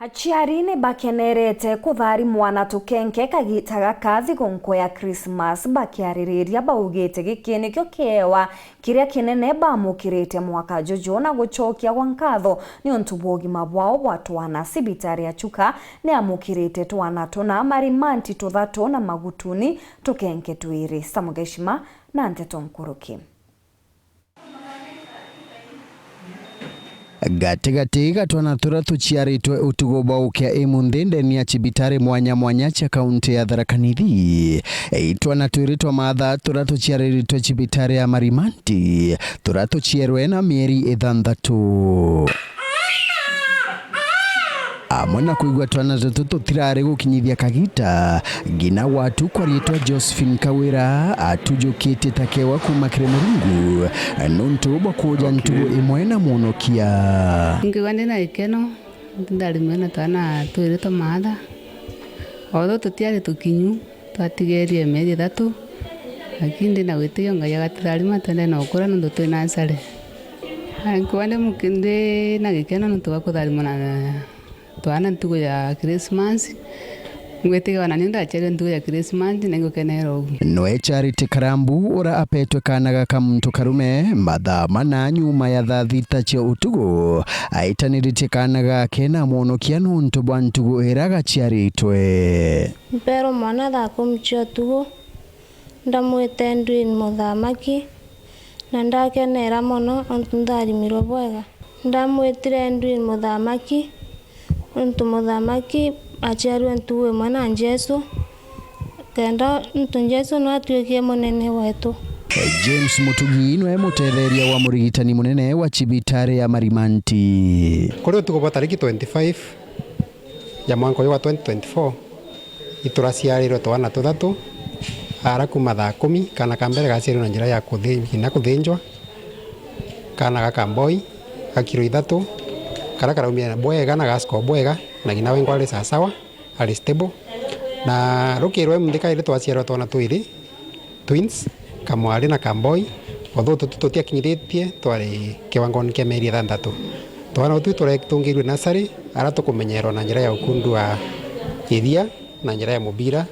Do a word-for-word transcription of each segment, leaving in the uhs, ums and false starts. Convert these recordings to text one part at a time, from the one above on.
Aciari ni bakenerete kutharimwa na tukenke kagita gaka thigũnkũ ya Christmas. Bakiaririria baugite giki nikio kiewa kiria kinene bamukirite mwaka juju na gucokia gwa nkatho niuntu bwa ugima bwao bwa twana. Cibitari ya Chuka ni amukirite twana tuna, marimanti tuthatu na magutuni tukenke twiri. Samuel Gaishima na nteto nkuruki. Gatigati ga twana turia tuciaritwe utuku bwa ukia imunthi ndeni ya cibitari mwanya mwanya cia kaunti ya Tharaka Nithi, i twana twiri twa maatha turia tuciariritwe cibitari ya Marimanti, turia tucierwe na mieri ithanthatu. Amwe na kwigua twana tutu tutirari gukinyithia kagita, ngina watu kwa riitwa Josephine Kawira atujukitie ta kewa kuuma kiri Murungu nuntu bwa kuuja ntugu imwe na Mwonokia. Nkiigua ndi na gikeno, ntharimwe na twana twiri twa maatha, although tutiari tukinyu, twatigerie mieri ithatu, lakini ndi na witiio Ngai agatutharima twende na ukura nuntu twi nasari. Nkiigua ndi muki-, ndi na gikeno nuntu bwa kutharimwa na twana ntugu ya Christmas. Ngwitikia ona ni ndaciarwe ntugu ya Christmas, na ingukenera ugu. Nwe Charity Karambu, ura apetwe kaana gaka muntu karume, mathaa mana nyuma ya thaa thita cia utugu, aitaniritie kaana gake na Mwonokia nuntu bwa ntugu ira gaciaritwe. Mpeerwe mwana thaa kumi cia utugu, ndamwite Edwin Muthamaki, na ndakenera mono ontu ntharimirwe bwega. Ndamwitire Edwin Muthamaki, ontu Muthamaki aciarwe ntugu imwe na Jesu, kenda ontu Jesu niwe atuikie munene wetu. James Mutugi nwe mutetheria wa murigitani munene wa cibitari ya Marimanti. Kuri utuku bwa tariki twenty-five, ya mwanka uyu wa twenty twenty-four, ituraciarirwe twana tuthatu, ara kuuma thaa kumi, kaana ka mbere gaciarirwe na njira ya kuthi-, kinya kuthinjwa, kaana ga kamboi, ga kiro ithatu, karia karaumire bwega na gacoka bwega, na kinya wengwa ari sasawa, ari stable. Na rukirwe munthi kairi twaciarwa twana twiri, twins, kamwari na kamboi, although tutu tutiakinyithitie, twari kiwangoni kia mieri ithanthatu. Twana utu turetungirwe nasari, ara tukumenyerwa na njira ya ukundu wa iria na njira ya mubira,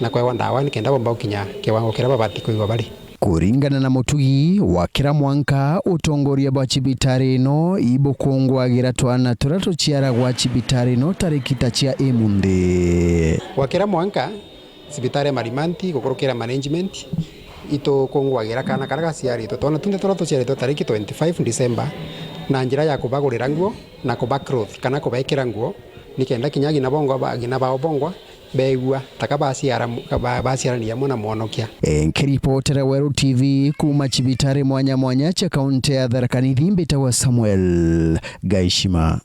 na kwewa ndawa nikenda bomba gukinya kiwango kiria babati kwigwa bari. Kuringana na Mutugi, wa kira mwanka, utongoria bwa cibitari ino ibukunguagira twana turia tuciaragwa cibitari ino tariki ta cia imunthi. Wa kira mwanka, cibitari ya Marimanti gukurukira management itukunguagira kaana karia gaciaritwe. Twana tunthe turia tuciaritwe tariki twenty-five December na njira ya kubagurira nguo na kuba cloth kana kubekira nguo, nikenda kinya agina bongwa ba-, agina bao bongwa beegua taka baciara mu-, ka ba-, baciarania amwe na Mwonokia. E, nkiripotera Weru T V kuuma cibitari mwanya mwanya cia kaunti ya Tharaka Nithi, mbitagwa Samuel Gaishima.